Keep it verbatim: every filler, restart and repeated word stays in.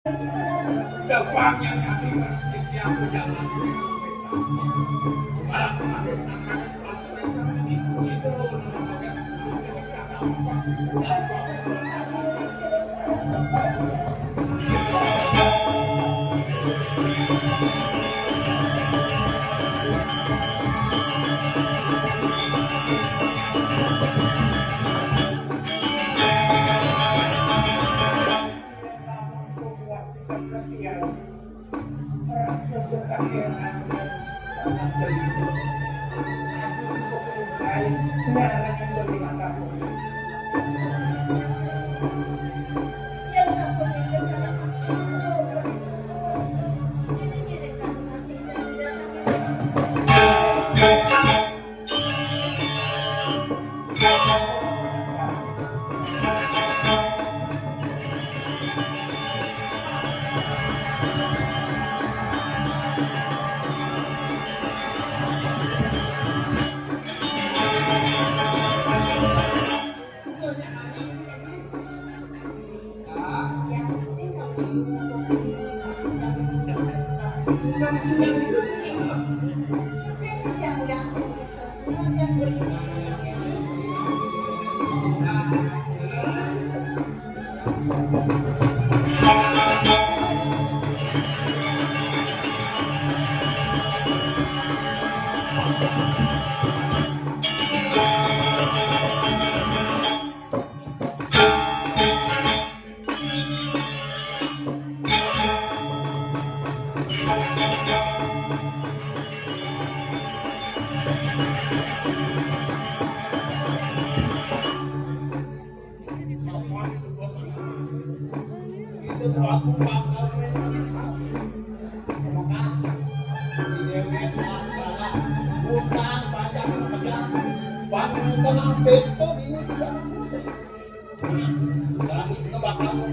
Depan yang kami masih tiap jalan duit. Para pengambil sangkar pasukan sangkar di situ. Rasa cekah heran. Aku suka berubah. Nyarangan bagi mataku. Yang sampai kesalahan. Itu aku bakal main musik. Makasih. Dia main utang banyak, banyak. Bang, tenang, besok ini juga main musik. Nah, kami juga bakal mau